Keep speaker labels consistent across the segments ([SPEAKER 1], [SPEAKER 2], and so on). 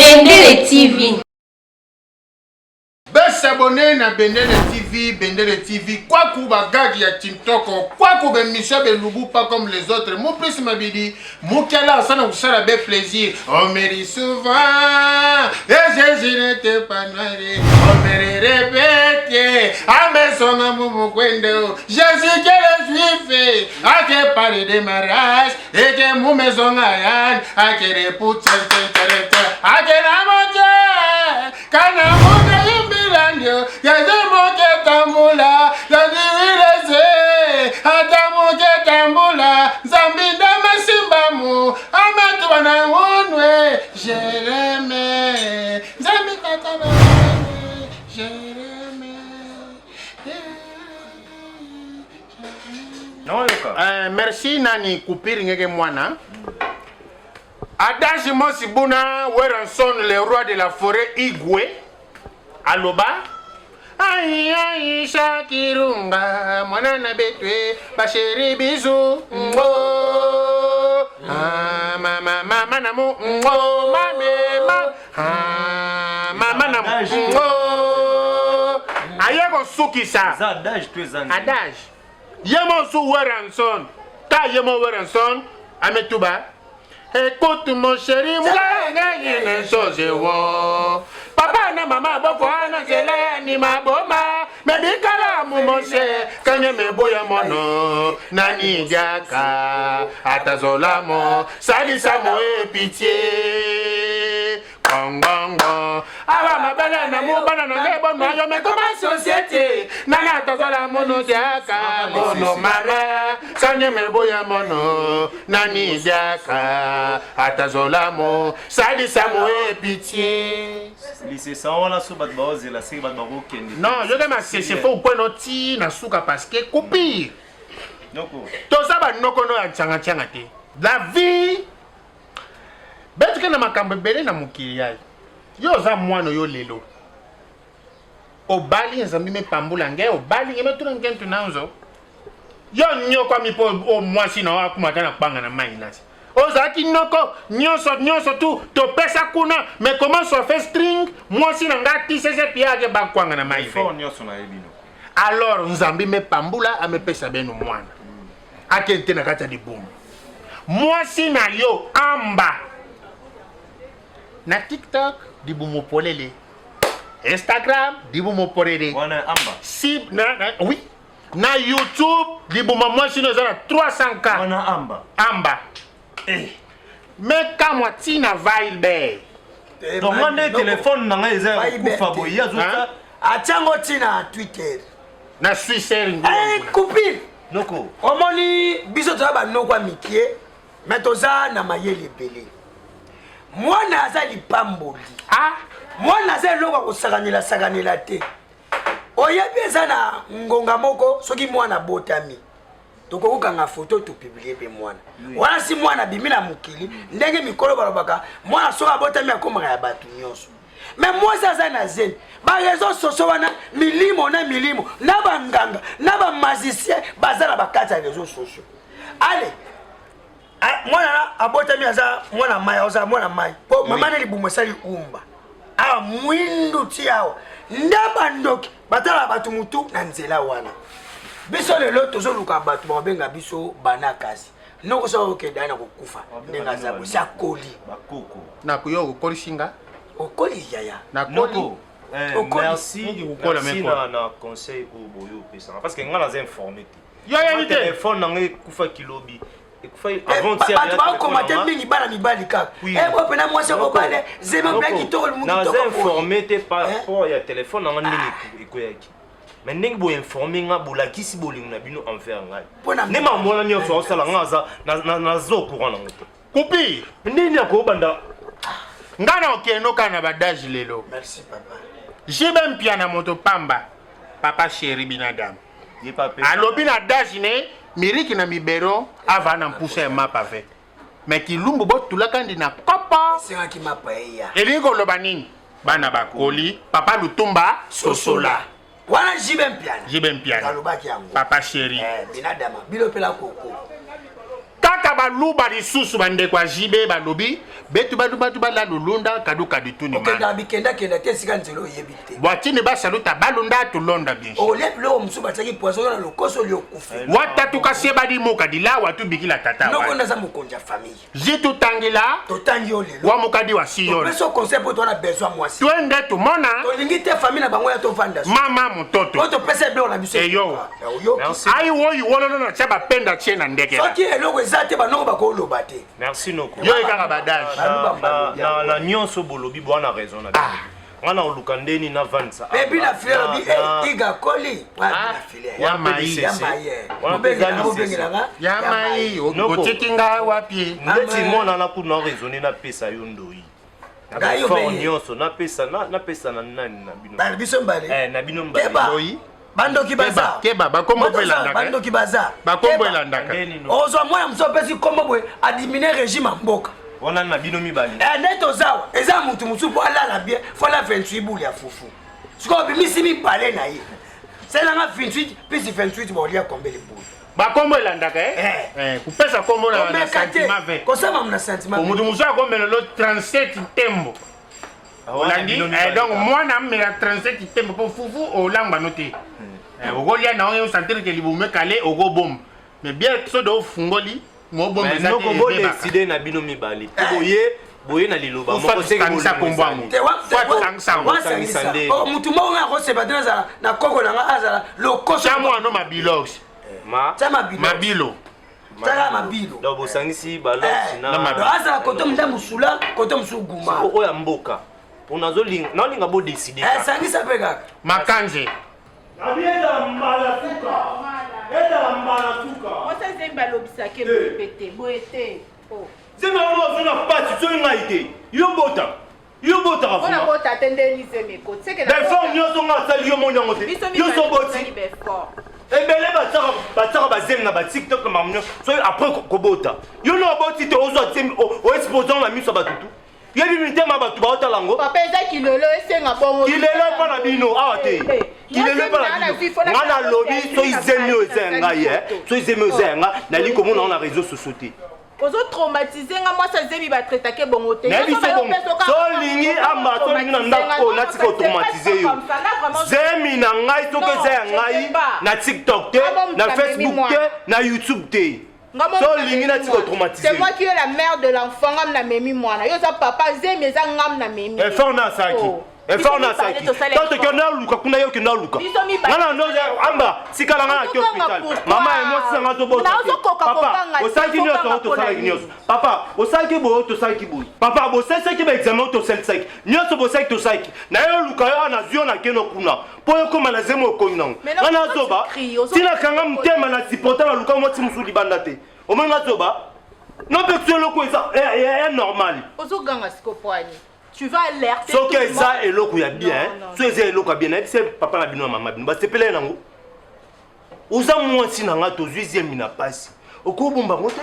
[SPEAKER 1] Bendele TV.
[SPEAKER 2] Besabone na Bendele TV, Bendele TV, kwaku bagag ya Tintoko, kwaku bemission belubu pas comme les autres, mu plus mabidi, mukela asana kusala be plaisir, on me dit souvent, et Jésus n'était pas noir, on me répète, amesonga mumukwendo, Jésus que le juif, ake parle de mariage, eke mumesonga yan, ake repousse, ake namote, kana moke yimbilandio, yaze moke tambula, yaziwileze, ata moke tambula, Nzambi ndamasimbamu, amatuba na ngunwe, Jereme, Nzambi tata na ngunwe, Jereme.
[SPEAKER 3] Naoyoka.
[SPEAKER 2] Merci nani kupiri ngeke mwana. Adage mosi buna Werrason le roi de la forêt Igwe aloba ai ai Shakirunga mwana na betwe basheri bizu ngo ah, mama mama na mu ngo mame ma ah, mama na mu ngo aye kosukisa
[SPEAKER 3] Eza adage to eza nini?
[SPEAKER 2] Adage ye mosu Werrason ta ye mo Werrason ametuba écoute mon chéri mwaengenginensozewo papa na mama boko ana nzela ya ni maboma mebikala mumose kanye meboya mono nani diaka atazolamo salisa moe pitié ngongongo awa mabele na mubana na ngai bono yo mekoma société nana tozala mono diaka mono mama sanye meboya mono nani diaka atazolamo salisa moe pitié
[SPEAKER 3] Lisesa wana so bato baozela seke bato bakokende.
[SPEAKER 2] Non, yoka masese fo okweno ti na suka parce que coupure
[SPEAKER 3] Noko.
[SPEAKER 2] toza banokono ya ntianga-ntianga te la vie betike na makambo ebele na mokili yayo yo oza mwana yo lelo obali nzambe mepambula nge obali nge metuna ngentu nanzo yo nyokwami mpo o mwasi na yo akuma ata na kpanga na mai nasi ozalaki noko nyonso nyonso tu topesa kuna mais comment ça fait string mwasi na nga atisese pia ake bakwanga na mai ve
[SPEAKER 3] Effort nyonso nayebi noko.
[SPEAKER 2] Alors nzambe mepambula amepesa beno mwana akende te na kati ya libumu mwasi na yo amba na tiktok libumu polele Instagram libumu polele
[SPEAKER 3] Wana amba.
[SPEAKER 2] si na, na, oui na youtube libuma mwasi no eza na 300k
[SPEAKER 3] Wana amba.
[SPEAKER 2] amba
[SPEAKER 3] Eh.
[SPEAKER 2] mekamwa ntina vibe
[SPEAKER 3] Donc nga nde telefone na ngai eza ya
[SPEAKER 4] Viber
[SPEAKER 3] kokufa
[SPEAKER 4] te.
[SPEAKER 3] boye ye azota
[SPEAKER 2] Hein?
[SPEAKER 4] atiango ntina Twitter.
[SPEAKER 2] Na Suisse
[SPEAKER 4] Eh, coupure
[SPEAKER 3] noko.
[SPEAKER 4] Omoni biso toza banoko ya mikie me toza na mayele ebele. Mwana aza lipamboli,
[SPEAKER 2] ah
[SPEAKER 4] mwana aza eloko ya kosakanela sakanela te. Oyebi eza na ngonga moko soki mwana abotami tokoki kokanga foto topublie mpe mwana wana. Si mwana abimi na mokili, ndenge mikolo balobaka, mwana soki abotami akomaka ya bato nyonso. Me mwasi aza na zemi, bareseau sociaux wana milimo na milimo na banganga na bamagicien baza na bakati ya réseau sociaux. Ale mwana na abotami aza mwana mai, aza mwana mai po mama na libumu esali umba awa mwindu ti awa nde bandoki batalaka bato mutu na nzela wana. Biso lelo tozoluka bato bakobenga biso bana kasi noko soki okenda na kokufa ndenge aza boye si akoli
[SPEAKER 3] Bakoko.
[SPEAKER 2] Nakuyo okolisi nga
[SPEAKER 4] okoli yaya.
[SPEAKER 2] Nakoli
[SPEAKER 3] Noko. Eh,
[SPEAKER 4] Okoli.
[SPEAKER 3] merci,
[SPEAKER 2] Mingi kokola
[SPEAKER 3] merci
[SPEAKER 2] meko.
[SPEAKER 3] na conseil oyo boyo opesanga parce que nga naza informé te.
[SPEAKER 2] Yo yebi te.
[SPEAKER 3] Telefone na ngai ekufaki lobi. Ekufaki
[SPEAKER 4] Eh,
[SPEAKER 3] avant-hier.
[SPEAKER 4] bato
[SPEAKER 3] ya
[SPEAKER 4] bakokoma te
[SPEAKER 3] telefone na nga.
[SPEAKER 4] mingi bana mibali kaka.
[SPEAKER 3] Oui.
[SPEAKER 4] Eh, bo pena mwasi
[SPEAKER 3] Noko.
[SPEAKER 4] okobale zema mpena
[SPEAKER 3] Noko.
[SPEAKER 4] kitoko limu
[SPEAKER 3] Naza
[SPEAKER 4] kitoko
[SPEAKER 3] informé te par
[SPEAKER 4] Eh?
[SPEAKER 3] rapport ya telefone na nga ndenge ekweyaki. Mais ndenge boinforme nga bolakisi bolingo na bino envers ngai.
[SPEAKER 4] Mpona
[SPEAKER 3] Nde makambo wana nyonso aosala nga aza naza au courant nango te.
[SPEAKER 2] Coupure
[SPEAKER 3] Ndenge akobanda
[SPEAKER 2] nga na okende okana na badage lelo.
[SPEAKER 4] Merci papa.
[SPEAKER 2] Jibe mpia na moto pamba papa chéri binadam
[SPEAKER 3] ye pa pe.
[SPEAKER 2] Alobi na dage ne miriki na mibero ava na mpusa ya mapa ve me kilumbu botulaka ndi na kopo
[SPEAKER 4] esengaki mapa eya.
[SPEAKER 2] Elingi koloba nini? Bana bakoli papa lutumba sosola.
[SPEAKER 4] Wana jibe mpiana.
[SPEAKER 2] Jibe mpiana.
[SPEAKER 4] Alobaki yango
[SPEAKER 2] papa chéri.
[SPEAKER 4] Eh, binadama bilo mpela koko
[SPEAKER 2] kaka. Baluba lisusu, bandeko ya JB balobi betu baluba tu bala lulunda kadu kadu tuni
[SPEAKER 4] Okendaka bikendakenda te, esika nzela oyebi te.
[SPEAKER 2] Bwatini basaluta balunda tulonda binshi.
[SPEAKER 4] Okolia biloko mosusu batiaki poison, yo na lokoso oli okufi.
[SPEAKER 2] Watatu kasieba dimuka dilawa tubikila tata
[SPEAKER 4] Noko
[SPEAKER 2] wa
[SPEAKER 4] ndaza mokonzi ya famille.
[SPEAKER 2] Zitutangila.
[SPEAKER 4] Totangi yo lelo.
[SPEAKER 2] Wa mukadi wa Siyoni.
[SPEAKER 4] Topesi yo conseil mpo towana besoin mwasi.
[SPEAKER 2] Twende tumona.
[SPEAKER 4] Tolingi te famille na bango ya tovanda.
[SPEAKER 2] Mama mototo.
[SPEAKER 4] Oyo topesa biloko na biso.
[SPEAKER 2] Eyo.
[SPEAKER 4] Oyoki.
[SPEAKER 3] Merci.
[SPEAKER 2] Ayi woyi wololo na tia bapenda tie na ndeke.
[SPEAKER 4] Soki eloko eza te, banoko bakoloba te.
[SPEAKER 3] Merci, noko.
[SPEAKER 2] Yo ekaka badage.
[SPEAKER 4] Baluba balobi yango.
[SPEAKER 3] Na nyonso bolobi, bwana raison na bino. Nga na oluka ndeni navandisa.
[SPEAKER 4] Mais puis na filet lobi, eh, iga koli. Wa na filet.
[SPEAKER 2] Ya mai.
[SPEAKER 4] Ya mai.
[SPEAKER 3] Wana mpe eza
[SPEAKER 4] Obengela
[SPEAKER 3] lisese.
[SPEAKER 4] obengelanga.
[SPEAKER 2] Ya mai.
[SPEAKER 3] Noko.
[SPEAKER 2] Otiki nga wapi?
[SPEAKER 3] Ndeti mwana na kuna raisonne, napesa yo ndoi na
[SPEAKER 4] Ngai yo
[SPEAKER 3] baeffort
[SPEAKER 4] beye.
[SPEAKER 3] nyonso napesa napesa na nani na bino?
[SPEAKER 4] Bale biso mbale.
[SPEAKER 3] Eh, na bino mbale.
[SPEAKER 4] Keba.
[SPEAKER 2] Ndoi.
[SPEAKER 4] Bandoki baza.
[SPEAKER 2] Keba, bakombo
[SPEAKER 4] Bato
[SPEAKER 2] mpe elandaka, eh?
[SPEAKER 4] Bandoki baza.
[SPEAKER 2] Bakombo
[SPEAKER 4] Keba.
[SPEAKER 2] elandaka.
[SPEAKER 3] Ndeni no.
[SPEAKER 4] Ozwa mwana mosusu apesi kombo boye, adimine régime ya mboka.
[SPEAKER 3] Wana na bino mibale.
[SPEAKER 4] Eh, nde tozawa eza mutu mosusu mpo alala bien fo ala 28 bule ya fufu. Sikoyo obimisi mibale na ye, selanga 28 pisi 28, baolia kombe libulu.
[SPEAKER 2] Bakombo elandaka, eh?
[SPEAKER 4] Eh.
[SPEAKER 2] Eh, kopesa kombo na
[SPEAKER 4] Komeka te,
[SPEAKER 2] sentiment ve.
[SPEAKER 4] kosala na sentiment.
[SPEAKER 2] Moto mosusu akomela lo 37 tembo. Olandi. Eh, donc mwana amela 37 tembo mpo fufu olangwa no te. Eh, okolia na oyo osentir ke libumu ekale, okobomba, mais bien so de ofungoli mobomba eza te,
[SPEAKER 3] Noko,
[SPEAKER 2] ebebaka.
[SPEAKER 3] bodeside na bino mibale po boye boye na liloba
[SPEAKER 2] Ufa
[SPEAKER 3] moko seke.
[SPEAKER 2] tusangisa
[SPEAKER 3] Bolingo
[SPEAKER 2] kombo
[SPEAKER 3] ezali.
[SPEAKER 2] yango.
[SPEAKER 4] Te,
[SPEAKER 2] Faut tusangisa yango.
[SPEAKER 4] wasangisa.
[SPEAKER 3] Osangisa nde.
[SPEAKER 4] Oh, mutu moko nga akoseba te, nazala na koko na nga azala lokoso.
[SPEAKER 2] Tia mwana mabilox.
[SPEAKER 3] Ma
[SPEAKER 4] Tia mabilo.
[SPEAKER 2] Mabilo.
[SPEAKER 4] Tiaka mabilo.
[SPEAKER 3] Donc bosangisi balox
[SPEAKER 4] Eh,
[SPEAKER 3] na
[SPEAKER 2] Na
[SPEAKER 4] donc azala koto mda mosula, koto mosusu guma.
[SPEAKER 3] Oyo ya mboka po nazolinga naolinga bodeside.
[SPEAKER 4] Eh, sangisa mpe kaka.
[SPEAKER 2] Makanze.
[SPEAKER 3] Nabi ezala mbala suka, ezala mbala suka.
[SPEAKER 1] Mwasi azembi alobisaki boye te, boye te. Oh.
[SPEAKER 3] Zemi yango ozwi na pasi, soki ngai te, yo bota, yo botaka.
[SPEAKER 1] Mpona bota te ndeni zemi ekoti seke na
[SPEAKER 3] Baeffort nyonso nga asali, yo moni yango te.
[SPEAKER 1] Biso
[SPEAKER 3] Yo
[SPEAKER 1] mibale
[SPEAKER 3] so boti.
[SPEAKER 1] tosali baeffort.
[SPEAKER 3] Ebele batiaka bazemi na batiktok na makambo nyonso, soki après kobota yo na oboti te, ozwa zemi, oexpose yango na miso ya bato tu, yebi mitema ya bato baotala yango.
[SPEAKER 1] Papa, eza kilelo esenga bongo.
[SPEAKER 3] Kilelo epa na bino awa te.
[SPEAKER 1] Eh, eh.
[SPEAKER 3] Kilelo epa na bino. Nga nalobi, soki zemi oyo eza ya ngai, eh, soki zemi oyo eza ya nga, nalingi komona yango na réseau sociaux te.
[SPEAKER 1] Ozotraumatize nga. Mwasi azemi batraitake bongo te.
[SPEAKER 3] Nayebi so bongo, solingi amba, solingi na ndako oyo natika otraumatize yo. Zemi na ngai, soki eza ya ngai, na TikTok te, na Facebook te, na YouTube te. Solingi natika otraumatize.
[SPEAKER 1] C'est moi qui est la mère de l'enfant. Ngam na memi mwana, yo oza papa. Zemi eza ngam na memi.
[SPEAKER 3] Effort na asalaki.
[SPEAKER 1] Oh.
[SPEAKER 3] Effort na
[SPEAKER 1] Biso mibale
[SPEAKER 3] asalaki.
[SPEAKER 1] tosala
[SPEAKER 3] Tanto
[SPEAKER 1] effort.
[SPEAKER 3] okende aluka kuna, ye okende aluka.
[SPEAKER 1] Biso mibale
[SPEAKER 3] Nga na ndo amba tikala nga na ki
[SPEAKER 1] Ozokanga
[SPEAKER 3] hôpital.
[SPEAKER 1] pourquoi?
[SPEAKER 3] Mama ye mwasi nanga azobota
[SPEAKER 1] Na
[SPEAKER 3] te.
[SPEAKER 1] ozokoka
[SPEAKER 3] Papa,
[SPEAKER 1] kokanga te,
[SPEAKER 3] osalaki nyonso,
[SPEAKER 1] ozokanga
[SPEAKER 3] oyo tosalaki
[SPEAKER 1] mpona
[SPEAKER 3] nyonso.
[SPEAKER 1] nini?
[SPEAKER 3] Papa, osalaki boye, oyo tosalaki boye. Papa, bosalisaki baexamen, oyo tosalisaki nyonso, bosalaki, tosalaki na ye. Oluka yo awa, nazwi yo, nakende kuna mpo yo okóma na zemi, okomi nango.
[SPEAKER 1] Mais non,
[SPEAKER 3] Nga
[SPEAKER 1] pourquoi
[SPEAKER 3] nazoba.
[SPEAKER 1] tu cries?
[SPEAKER 3] Ntina kanga motema na supporter, naluka mwasi mosusu libanda te. Omoni nga zoba no mpe so eloko eza ya normal.
[SPEAKER 1] Ozoganga siko poani, tu vas alerter
[SPEAKER 3] Soki
[SPEAKER 1] tout le
[SPEAKER 3] eza
[SPEAKER 1] monde.
[SPEAKER 3] eloko ya bien,
[SPEAKER 1] Non, non,
[SPEAKER 3] so eza eloko ya bien, nayebisa papa na bino na mama bino basepela ye nango. Oza mwasi na nga, tozwi zemi na pasi, okobomba yango te.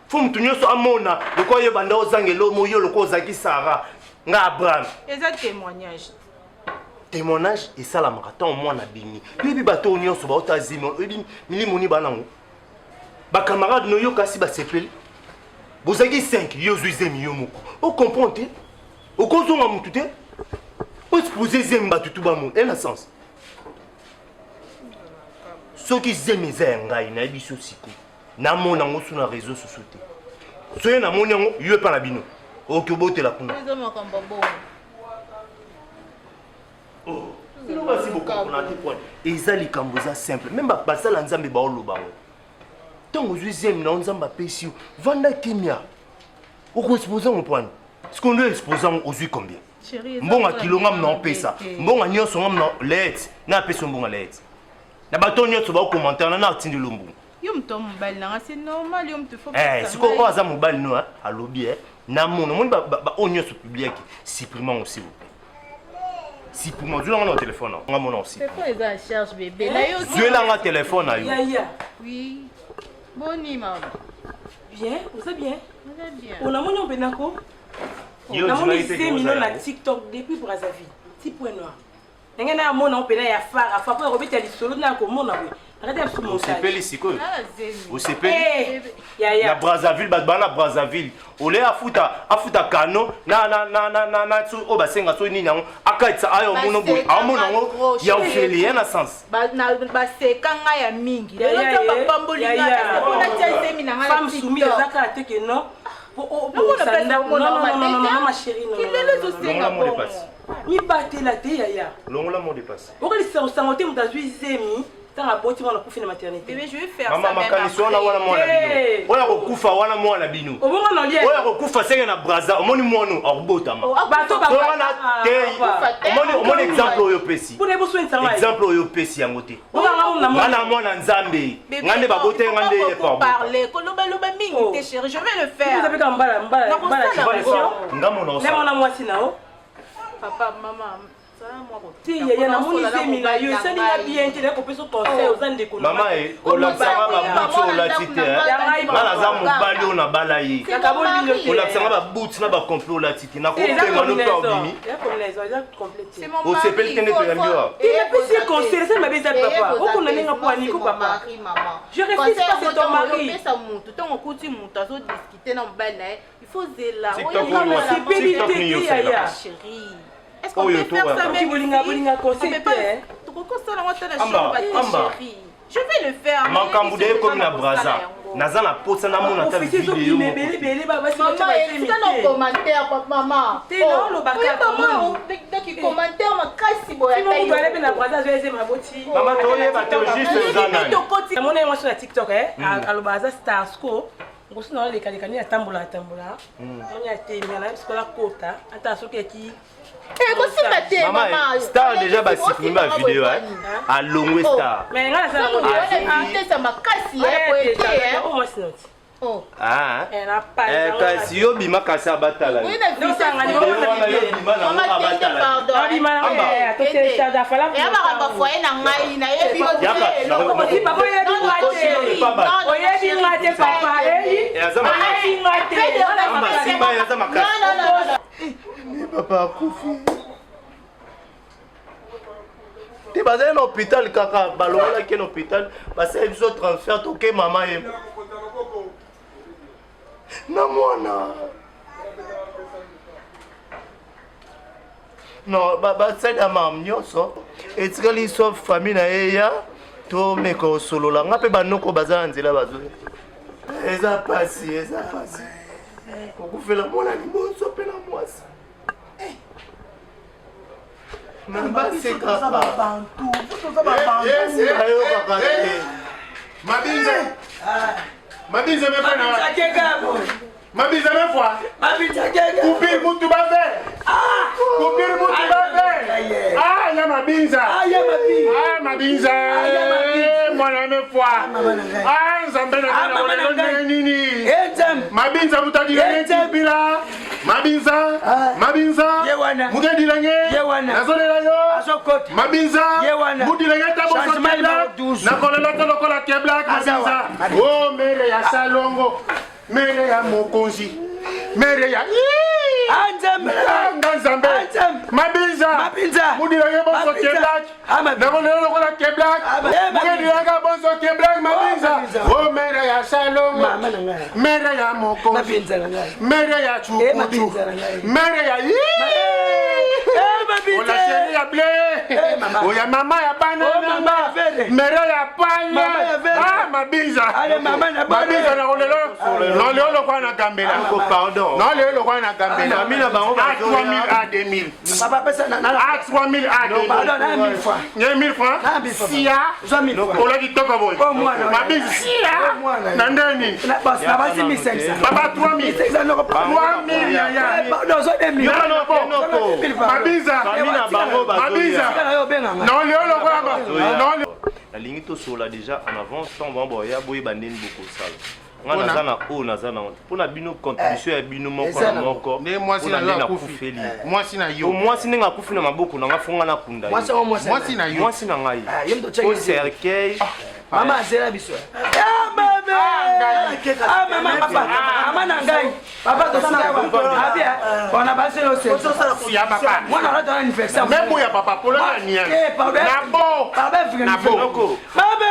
[SPEAKER 3] Fo motu nyonso amona lokola yo banda ozanga elomo, yo lokola ozalaki Sara, nga Abraham.
[SPEAKER 1] Eza témoignage.
[SPEAKER 3] Témoignage esalamaka ntango mwana abimi. Yoyebi bato oyo nyonso baota zemi, oyebi milimoni banango, bacamarade no yo kasi basepeli. Bozalaki 5, yo ozwi zemi yo moko, ocomprendre te, okozonga motu te, oexpose zemi bato tu bamona ena sens. Soki zemi eza ya ngai, nayebi so siko namona yango su na réseau sociaux te. Soki namoni yango, yo epa na bino okoki obotela kuna.
[SPEAKER 1] Eza makambo ya bongo.
[SPEAKER 3] Bino basi bokompona te point. Eza likambo eza simple, même basala Nzambe baoloba yango. Ntango ozwi zemi na yo, Nzambe apesi yo, vanda kimia. Okoexpose yango poani? Sikoyo nde expose yango, ozwi combien?
[SPEAKER 1] Chérie, eza
[SPEAKER 3] Mbongo ya
[SPEAKER 1] lokola
[SPEAKER 3] kilo ngam na
[SPEAKER 1] mabe
[SPEAKER 3] opesa
[SPEAKER 1] te.
[SPEAKER 3] mbongo nyonso ngam na let na apesi yo mbongo let na bato nyonso baocommentaire na atindeli yo mbongo.
[SPEAKER 1] Yo moto ya mobali nanga, c'est normal, yo moto faut
[SPEAKER 3] Eh,
[SPEAKER 1] pesa
[SPEAKER 3] sikoyo
[SPEAKER 1] ngai.
[SPEAKER 3] oyo aza mobali no alobi namona omoni oyo nyonso publiaki, supprime yango s'il vous plaît, supprime. Ozwelanga na telefone na nga, mona osi.
[SPEAKER 1] Telefone eza ya charge, bébé na yo.
[SPEAKER 3] Zwelanga telefone na yo.
[SPEAKER 5] Yaya.
[SPEAKER 1] Oui, boni mama?
[SPEAKER 5] Bien, oza bien?
[SPEAKER 1] Oza bien?
[SPEAKER 5] Onamoni yo mpenako.
[SPEAKER 3] Yo
[SPEAKER 5] Namoni
[SPEAKER 3] ondimaki te ke
[SPEAKER 5] zemi no
[SPEAKER 3] oza
[SPEAKER 5] na
[SPEAKER 3] yango.
[SPEAKER 5] TikTok depuis Brazzaville ti Point Noir, ndenge na amona o mpena ya fara fa mpo ya kobeta lisolo na ya komona boye.
[SPEAKER 3] Osepeli sikoyo, osepeli na Brazzaville, bato baa na Brazzaville ole afuta afuta kano na na na na na na oyo basenga soki nini yango akatisa ayo omona boye aomona yango ya ofeli ye na sens.
[SPEAKER 1] Baseka ngai ya mingi lelo nzambe apamboli ngai mpona tia zemi na ngai.
[SPEAKER 5] Femme soumise eza kaka te ke non.
[SPEAKER 1] Kilelo ezosenga bongo.
[SPEAKER 5] Mibatela te yaya.
[SPEAKER 3] Longola mot de passe.
[SPEAKER 5] Okalisa kosango te moto azwi zemi ntango aboti mwana akufi na maternité.
[SPEAKER 1] Bébé, je vais faire
[SPEAKER 3] mama
[SPEAKER 1] ça même
[SPEAKER 3] makanisi wana wana mwana
[SPEAKER 5] Eh.
[SPEAKER 3] bino oyo akokufa wana mwana bino
[SPEAKER 5] Obonga na olia.
[SPEAKER 3] Oyo akokufa senge na Braza omoni mwana akobotama.
[SPEAKER 1] Oh,
[SPEAKER 5] Bato
[SPEAKER 3] So wana te.
[SPEAKER 1] Akufa te.
[SPEAKER 3] Omoni exemple oyo opesi.
[SPEAKER 5] Mpona eboswenisa ngai.
[SPEAKER 3] Exemple oyo opesi yango te.
[SPEAKER 5] Obanga na
[SPEAKER 3] Nga
[SPEAKER 5] mwana.
[SPEAKER 3] na mwana Nzambe.
[SPEAKER 1] Bébé,
[SPEAKER 3] Nga nde
[SPEAKER 1] non,
[SPEAKER 3] babota
[SPEAKER 1] il faut
[SPEAKER 3] nga
[SPEAKER 1] pas
[SPEAKER 3] nde ye
[SPEAKER 1] beaucoup
[SPEAKER 3] pa.
[SPEAKER 1] parler. Kolobaloba mingi
[SPEAKER 5] Oh.
[SPEAKER 1] te chéri, je vais le faire.
[SPEAKER 5] Ozapeka mbala mbala mbala.
[SPEAKER 1] Nakosala yango.
[SPEAKER 3] Nga mona
[SPEAKER 5] Na
[SPEAKER 3] osala.
[SPEAKER 5] mwana mwasi na yo.
[SPEAKER 1] Papa, mama, sala mwa kotika.
[SPEAKER 5] Te yaya, namoni
[SPEAKER 1] Mpona
[SPEAKER 5] zemi na yo esali nga bien te, nakopesa conseil, oza ndeko na
[SPEAKER 3] Mama
[SPEAKER 5] ngai.
[SPEAKER 3] e kolakisanga babuti oyo olati te. Nga naza mobali oyo nabala ye.
[SPEAKER 1] C'est mon mari.
[SPEAKER 3] Kolakisanga babuti na bacomple olati te.
[SPEAKER 5] Eza
[SPEAKER 3] Nakopenga no mpe
[SPEAKER 5] combinaison.
[SPEAKER 3] obimi.
[SPEAKER 5] Eza combinaison, eza complète.
[SPEAKER 1] C'est mon mari.
[SPEAKER 3] Osepeli te nde toyambi wa.
[SPEAKER 5] Il a pris ses conseils, eza mabe eza papa. Okona ndenge po aniko papa. Je refuse pas, c'est ton mari.
[SPEAKER 1] Opesa mutu ntongo okuti mutu azodiscute na mobali na ye, il faut zela.
[SPEAKER 3] TikTok
[SPEAKER 1] Oyo
[SPEAKER 3] oyo
[SPEAKER 1] kaka
[SPEAKER 3] wa-
[SPEAKER 1] la
[SPEAKER 5] Sepeli
[SPEAKER 3] TikTok
[SPEAKER 5] te
[SPEAKER 3] ni
[SPEAKER 5] te
[SPEAKER 3] yo
[SPEAKER 5] yaya.
[SPEAKER 3] osalaka.
[SPEAKER 1] Chérie, est-ce qu'on
[SPEAKER 3] Oyo
[SPEAKER 1] peut
[SPEAKER 3] to
[SPEAKER 1] faire ça
[SPEAKER 3] waka.
[SPEAKER 1] même
[SPEAKER 5] Bolinga-
[SPEAKER 1] ici?
[SPEAKER 5] bolinga conseil
[SPEAKER 1] On peut
[SPEAKER 5] te,
[SPEAKER 1] pas-
[SPEAKER 5] hein.
[SPEAKER 1] tokokosala yango ata na
[SPEAKER 3] Amba,
[SPEAKER 1] chambre te,
[SPEAKER 3] amba.
[SPEAKER 1] chérie. Je vais le faire.
[SPEAKER 3] Makambo de ekomi na Braza naza na posa namona ata
[SPEAKER 5] Officier
[SPEAKER 3] video
[SPEAKER 5] ezobima
[SPEAKER 3] moko.
[SPEAKER 5] ebele ebele, basi batya
[SPEAKER 1] Mama,
[SPEAKER 5] bazemi
[SPEAKER 1] esika na
[SPEAKER 5] te.
[SPEAKER 1] commentaire, papa, mama.
[SPEAKER 5] Te, na olobaka
[SPEAKER 1] Oyeba
[SPEAKER 5] moni.
[SPEAKER 1] mwa, donc commentaire makasi boye
[SPEAKER 5] Simo
[SPEAKER 1] ata
[SPEAKER 5] mutu
[SPEAKER 1] yo.
[SPEAKER 5] alepe na Braza azwa eze maboti.
[SPEAKER 3] Mama toyeba te juste oza
[SPEAKER 1] Nayebi
[SPEAKER 3] nani.
[SPEAKER 1] tokoti.
[SPEAKER 5] Namona ye mwasi na TikTok aloba aza star sco ngosu na olekaleka nini atambola atambola moni atemi anayebi sikola kota ata soki eki.
[SPEAKER 1] Eh, kosimba te
[SPEAKER 3] Mama
[SPEAKER 1] mama.
[SPEAKER 3] star déjà basupprime bavideo alongwe star.
[SPEAKER 5] Mais ngai nasala
[SPEAKER 1] Ntango
[SPEAKER 5] ngo
[SPEAKER 1] wana vitesse makasi ya boye te, eh.
[SPEAKER 5] o mwasi noti.
[SPEAKER 1] Oh.
[SPEAKER 3] Ah,
[SPEAKER 5] na
[SPEAKER 3] eh, kasi yo bima kasi abatala yo.
[SPEAKER 1] Oye na vitesse
[SPEAKER 5] Nosanga
[SPEAKER 1] boye.
[SPEAKER 3] Video wana yo bima nango
[SPEAKER 1] Mama, tende,
[SPEAKER 3] abatala yo.
[SPEAKER 1] pardon.
[SPEAKER 5] Abima na
[SPEAKER 3] Amba.
[SPEAKER 5] totélécharge afala.
[SPEAKER 1] Eya makambo foyer na ngai nayebi yo te,
[SPEAKER 3] Yaka,
[SPEAKER 1] eloko
[SPEAKER 3] na-
[SPEAKER 1] boye.
[SPEAKER 5] Papa, oyebi
[SPEAKER 1] Non, non,
[SPEAKER 5] nga te.
[SPEAKER 1] chérie.
[SPEAKER 3] Papa.
[SPEAKER 1] Non, non,
[SPEAKER 5] Oyebi
[SPEAKER 1] chérie,
[SPEAKER 5] nga te, papa. Eyi.
[SPEAKER 3] Eh, aza makasi.
[SPEAKER 5] Oyebi nga te.
[SPEAKER 3] Amba, simba ye aza makasi.
[SPEAKER 1] Non, non, non, non.
[SPEAKER 3] Papa akufi te bazali na hôpital kaka balongolaki ye na hôpital basali biso transfert toke mama ye na mwana non basali ya makambo nyonso etikali so famille na ye ya tomeka kosolola nga mpe banoko baza na nzela bazo eza pasi eza pasi kokufela mwana liboso mpe na mwasi na basekaka bayokaka te.
[SPEAKER 2] Mabinza. Mabinza me fana.
[SPEAKER 4] Mabinza boye.
[SPEAKER 2] Mabinza me fois.
[SPEAKER 4] Mabinza keka.
[SPEAKER 2] Kupir mutu bave. Kupir mutu bave.
[SPEAKER 4] Aye.
[SPEAKER 2] Ah, ya mabinza.
[SPEAKER 4] Ah, ya mabinza.
[SPEAKER 2] Ah, mabinza.
[SPEAKER 4] Ah, ya mabinza.
[SPEAKER 2] Mwana me fois.
[SPEAKER 4] mama na ngai.
[SPEAKER 2] Ah, nzambe na
[SPEAKER 4] Ah,
[SPEAKER 2] ngai
[SPEAKER 4] mama na
[SPEAKER 2] na
[SPEAKER 4] ngai.
[SPEAKER 2] nini.
[SPEAKER 4] Eh, Nzambe.
[SPEAKER 2] Mabinza mutadilenge
[SPEAKER 4] Eh, Nzambe.
[SPEAKER 2] kipira. Mabinza.
[SPEAKER 4] Ah.
[SPEAKER 2] Mabinza.
[SPEAKER 4] Ye wana.
[SPEAKER 2] Mutadilenge.
[SPEAKER 4] Ye wana.
[SPEAKER 2] Nazolela yo.
[SPEAKER 4] Azokota.
[SPEAKER 2] Mabinza.
[SPEAKER 4] Ye wana.
[SPEAKER 2] Mudilenge taboso
[SPEAKER 4] Changement
[SPEAKER 2] keblak.
[SPEAKER 4] numéro 12.
[SPEAKER 2] Nakolela te lokola keblak.
[SPEAKER 4] Aza
[SPEAKER 2] Mabinza.
[SPEAKER 4] wana. Mabinza.
[SPEAKER 2] Oh, mere ya salongo. Mere ya mokonzi. Mere ya.
[SPEAKER 4] Ah, Nzambe.
[SPEAKER 2] Ah, nga Nzambe.
[SPEAKER 4] Ah, Nzambe.
[SPEAKER 2] Mabinza.
[SPEAKER 4] Mabinza.
[SPEAKER 2] Mudilenge bonso
[SPEAKER 4] Mabinza.
[SPEAKER 2] keblak.
[SPEAKER 4] Ah, Mabinza.
[SPEAKER 2] Nakolela lokola keblak.
[SPEAKER 4] Ah, eh, Mabinza.
[SPEAKER 2] Mudilenge bonso keblak. Mabinza.
[SPEAKER 4] Mabinza.
[SPEAKER 2] Oh, mere ya salongo.
[SPEAKER 4] Mama na ngai.
[SPEAKER 2] Mere ya mokonzi.
[SPEAKER 4] Mabinza na ngai.
[SPEAKER 2] Mere ya
[SPEAKER 4] Eh,
[SPEAKER 2] chukuchu.
[SPEAKER 4] Mabinza na ngai.
[SPEAKER 2] Mere ya.
[SPEAKER 4] Eh, Mabinza.
[SPEAKER 2] Ola chérie ya blé.
[SPEAKER 4] Eh, mama.
[SPEAKER 2] Oya mama ya bana
[SPEAKER 4] Oh,
[SPEAKER 2] na
[SPEAKER 4] mama
[SPEAKER 2] nga.
[SPEAKER 4] ya vere.
[SPEAKER 2] Mere ya panya.
[SPEAKER 4] Mama ya vere.
[SPEAKER 2] Ah, mabinza.
[SPEAKER 4] Ale, mama na bana.
[SPEAKER 2] Mabinza na olelo. Na olelo lokwa na gambela.
[SPEAKER 3] Noko, pardon.
[SPEAKER 2] Na olelo lokwa na gambela.
[SPEAKER 3] Famille na bango
[SPEAKER 2] A
[SPEAKER 3] bazoya.
[SPEAKER 2] 3000 a 2000.
[SPEAKER 4] Papa, pesa na- na-
[SPEAKER 2] A 3000 a 2000.
[SPEAKER 4] Pardon, na 1000 francs.
[SPEAKER 2] Nye 1000 francs.
[SPEAKER 4] Na 1000 francs.
[SPEAKER 2] Sia.
[SPEAKER 4] Zwa 1000 francs.
[SPEAKER 2] Ola kitoko boye.
[SPEAKER 4] Oh, mwana.
[SPEAKER 2] Mabinza sia.
[SPEAKER 4] Oh, mwana.
[SPEAKER 2] Na ndeni.
[SPEAKER 4] Na- bas, na basi 1500.
[SPEAKER 2] Papa 3000.
[SPEAKER 4] 1500 noko.
[SPEAKER 2] 3000 ya ya.
[SPEAKER 4] Eh, pardon, zwa 2000.
[SPEAKER 2] Yo noko.
[SPEAKER 3] Noko.
[SPEAKER 4] 2000 francs.
[SPEAKER 2] Mabinza.
[SPEAKER 3] Famille na bango
[SPEAKER 2] Mabinza.
[SPEAKER 3] bazoya.
[SPEAKER 4] Tika na yo obenga ngai.
[SPEAKER 2] Na olelo lokwa ba. Na olelo.
[SPEAKER 3] Nalingi tosolola déjà en avance ntango bango boya boyeba ndeni bokosala nga
[SPEAKER 2] Mpona?
[SPEAKER 3] naza na oyo naza na mpona bino contribution ya bino moko
[SPEAKER 4] Eza
[SPEAKER 3] na
[SPEAKER 4] na-
[SPEAKER 3] moko
[SPEAKER 2] Nde mwasi
[SPEAKER 3] mpona
[SPEAKER 2] na yo
[SPEAKER 3] nde
[SPEAKER 2] akufi.
[SPEAKER 3] nakufeli
[SPEAKER 2] Mwasi na yo.
[SPEAKER 3] Po mwasi ndenge akufi na maboko na nga fo nga nakunda ye.
[SPEAKER 4] Mwasi yango mwasi na
[SPEAKER 2] Mwasi
[SPEAKER 4] ngai.
[SPEAKER 2] na yo.
[SPEAKER 3] Mwasi na ngai.
[SPEAKER 4] Ah, ye moto atiaki
[SPEAKER 3] po
[SPEAKER 4] nzela.
[SPEAKER 3] cercueil.
[SPEAKER 4] Mama azela biso. Ah, mama. Ah, mama, papa. Mama na ngai. Papa, tosala wa. Abi, eh, bona baselo se.
[SPEAKER 2] Ya papa.
[SPEAKER 4] Mwana alata na anniversaire.
[SPEAKER 2] Même ya papa polo na nia.
[SPEAKER 4] Eh, pardon.
[SPEAKER 2] Na bo.
[SPEAKER 4] Pardon,
[SPEAKER 2] Na bo.
[SPEAKER 3] Noko.
[SPEAKER 4] Mama.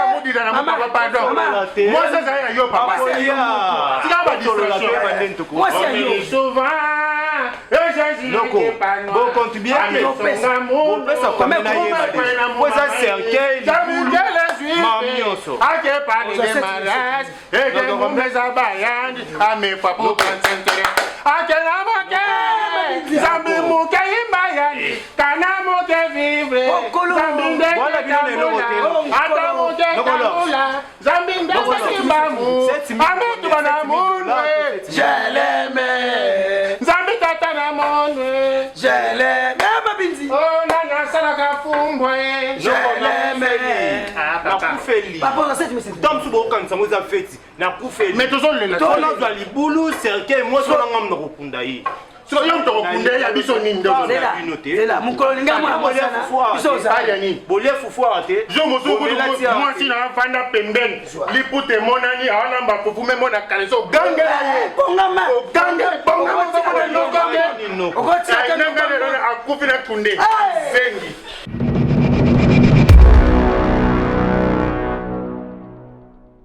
[SPEAKER 2] Tika mudila na
[SPEAKER 4] Mama,
[SPEAKER 2] papa pardon.
[SPEAKER 4] mama.
[SPEAKER 2] Mwasi azali ya yo papa.
[SPEAKER 4] Mwasi ya yo moko.
[SPEAKER 2] Tika ba distraction.
[SPEAKER 4] Mwasi ya yo.
[SPEAKER 2] Souvent,
[SPEAKER 3] Noko, bocontribue te. Bopesa combien na yeba deja? Po eza cercueil, libulu, mam nyonso.
[SPEAKER 4] Okolo.
[SPEAKER 3] Bwana bino na eloko te. Noko Lors. Noko Lors. 7 000
[SPEAKER 4] Je l'aime.
[SPEAKER 2] Nzambi tata na monde
[SPEAKER 4] Je l'aime. Eh, Mabinzi.
[SPEAKER 2] Oh, nani asalaka fumbwa ye
[SPEAKER 4] Je l'aime.
[SPEAKER 3] Nakufeli.
[SPEAKER 4] Papa, oza 7 000.
[SPEAKER 3] Ntango mosusu bokokanisa ngo eza feti. Nakufeli.
[SPEAKER 2] Mais tozolela.
[SPEAKER 3] To nazwa libulu cercueil mwasi wana ngamu na kokunda ye.
[SPEAKER 2] Sikoyo yo moto okokunda ye ya biso nini nde
[SPEAKER 3] Ah,
[SPEAKER 4] Zela,
[SPEAKER 3] bino te.
[SPEAKER 4] zela, mokolo linga mwana
[SPEAKER 3] Bolia
[SPEAKER 4] mwasi wana,
[SPEAKER 3] fufu awa
[SPEAKER 4] biso
[SPEAKER 3] te.
[SPEAKER 4] oza.
[SPEAKER 2] aya nini
[SPEAKER 3] Bolia fufu awa te.
[SPEAKER 2] jo mosusu
[SPEAKER 3] Bomela
[SPEAKER 2] kutu
[SPEAKER 3] ti awa te.
[SPEAKER 2] mwasi na afanda pembeni liputa emonani awana bafufu me mona kaleso ogangela ye
[SPEAKER 4] Bongama.
[SPEAKER 2] ogange bongama
[SPEAKER 4] Okotia
[SPEAKER 2] ogange
[SPEAKER 3] Noko.
[SPEAKER 4] Okotia te
[SPEAKER 2] akufi na kunde
[SPEAKER 4] Hey!
[SPEAKER 2] zengi.